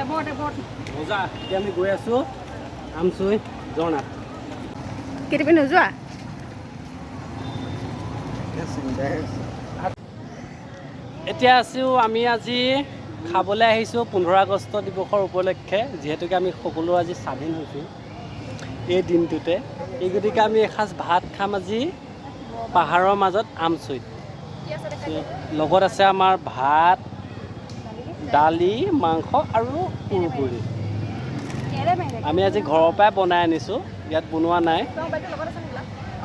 এবৰ্ট এবৰ্ট। মজা। এতিয়া আমি গৈ আছোঁ আমচৈ ঝৰ্ণাত। কেতিয়াবা নোযোৱা? চিন্তাই আছে। এতিয়া আছোঁ আমি, আজি খাবলৈ আহিছোঁ 15 আগষ্ট দিৱসৰ উপলক্ষে। যিহেতুকে আমি সকলো আজি স্বাধীন হৈছোঁ এই দিনটোতে, এই গতিকে আমি এসাঁজ ভাত খাম আজি পাহাৰৰ মাজত আমচৈত। লগত আছে আমাৰ ভাত, দালি, মাংস আৰু কুৰকুৰি। আমি আজি ঘৰৰ পৰাই বনাই আনিছোঁ, ইয়াত বনোৱা নাই।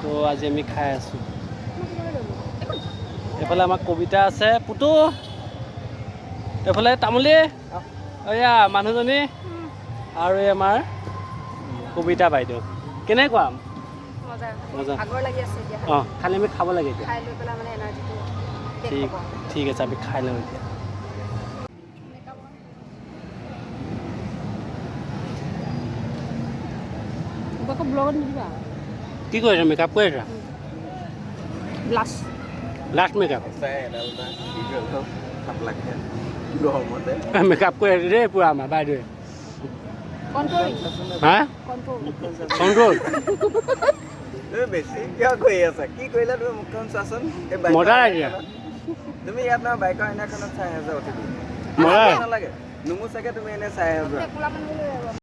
তো আজি আমি খাই আছোঁ। এইফালে আমাৰ কবিতা আছে, পুতু, এইফালে তামুলী, এয়া মানুহজনী আৰু এই আমাৰ কবিতা বাইদেউ। কেনেকুৱা? মজা। মজা। ভাগৰ লাগি আছে এতিয়া। অঁ, খালি আমি খাব লাগে এতিয়া। খাই লৈ পেলাই মানে এনাৰ্জিটো। ঠিক ঠিক আছে, আমি খাই লওঁ এতিয়া। আকৌ ব্লগত নিদিবা। কি কৰিছা? মেকআপ কৰি আছা? ব্লাছ। Last makeup. সঁচাই এডাল এটা দীঘল খাপলাকে গৰমতে। মেকআপ কৰি আছে দেই পুৰা আমাৰ বাইদেৱে। কণ্ট্ৰল। হা? কণ্ট্ৰল। কণ্ট্ৰল। তুমি বেছি কিয় কৰি আছা? কি কৰিলা তুমি? মুখখন চোৱাচোন এই বাইকৰ মজা লাগিছে। আইনাখনত। তুমি ইয়াত নহয়, বাইকৰ আইনাখনত চাই আছা অতিথি। মজা। নালাগে, নুমুচাকে তুমি এনে চাই আছা। কোলা মানুহ।